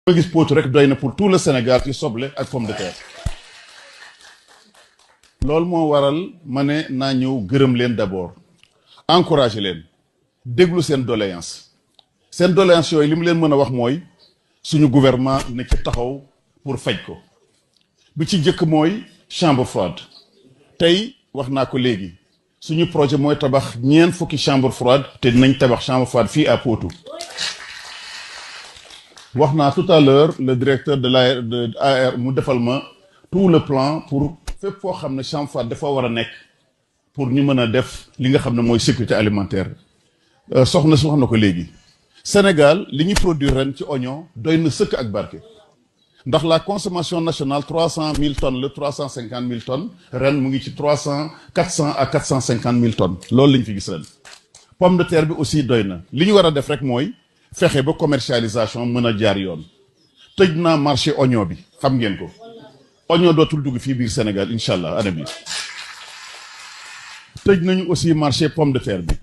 ma gis potu rek doy na pour tout le Sénégal ci soble ak pomme de terre loolu moo waral ma ne naa ñëw gërëm leen d'abord encourager leen déglu seen doléance yooyu li mu leen mën a wax mooy suñu gouvernement na ci taxaw pour faj ko bi ci jëkk mooy chambre froide tey wax naa ko léegi suñu projet mooy tabax 9 fukki chambre froide te dinañ tabax chambre froide fii à Potou wax naa tout à l'heure le directeur de l'AR mu defal ma tout le plan pour fépp foo xam ne chambre froide dafa war a nekk pour ñu mën a def li nga xam ne mooy sécurité alimentaire soxna si wax na ko léegi Sénégal li ñu produire ren ci oignon doy na sëkk ak barke ndax la consommation nationale 300 000 tonnes la 350 000 tonnes ren mu ngi ci 400 à 450 000 tonnes loolu lañ fi gis ren pomme de terre bi aussi doy na li ñu war a def rek mooy fexe ba commercialisation mën a jaar yoon tëj naa marché oignon bi xam ngeen ko oignon dootul dugg fii biir Sénégal incha allah année bi tëj nañu aussi marché pomme de terre bi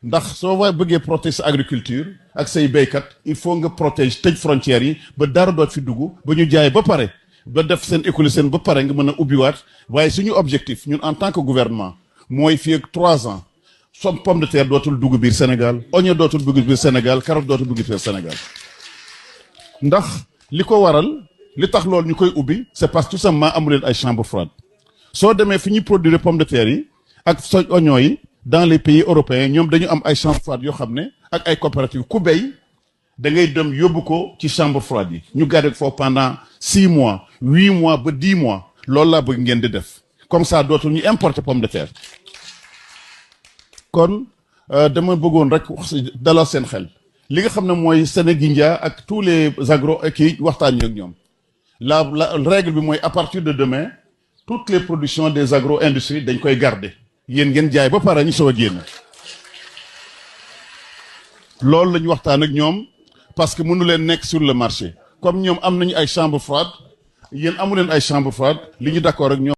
ndax soo bëggee protéger sa agriculture ak say béykat il faut nga protéger tëj frontières yi ba dara doot fi dugg ba ñu jaay ba pare ba def seen écologie ba pare nga mën a ubbiwaat waaye suñu objectif ñun en tant que gouvernement mooy fii ak 3 ans pomme de terre dootul dugg biir Sénégal oignon dootul dugg biir Sénégal carotte dootul dugg biir Sénégal ndax li ko waral li tax loolu ñu koy ubbi c'est parce que tout simplement amu leen ay chambre froide soo demee fi ñuy produire pomme de terre yi ak oignon yi dans les pays européens ñoom dañu am ay chambre froide yoo xam ne ak ay coopératives ku béy da ngay dem yóbbu ko ci chambre froide yi ñu garder foofu pendant 6 mois 8 mois ba 10 mois loolu laa bëgg ngeen di def comme ça dootul ñu importer pomme de terre kon dama bëggoon rek dalal seen xel li nga xam ne mooy Sénégindia ak tous les agro kii waxtaan ñu ak ñoom la règle bi mooy à partir de demain toutes les productions des agro-industries dañ koy garder yéen ngeen jaay ba pare ñu soo génn loolu la ñu waxtaan ak ñoom parce que mënu leen nekk sur le marché comme ñoom am nañu ay chambre froide yéen amu leen ay chambre froide li ñu d'accord ak ñoom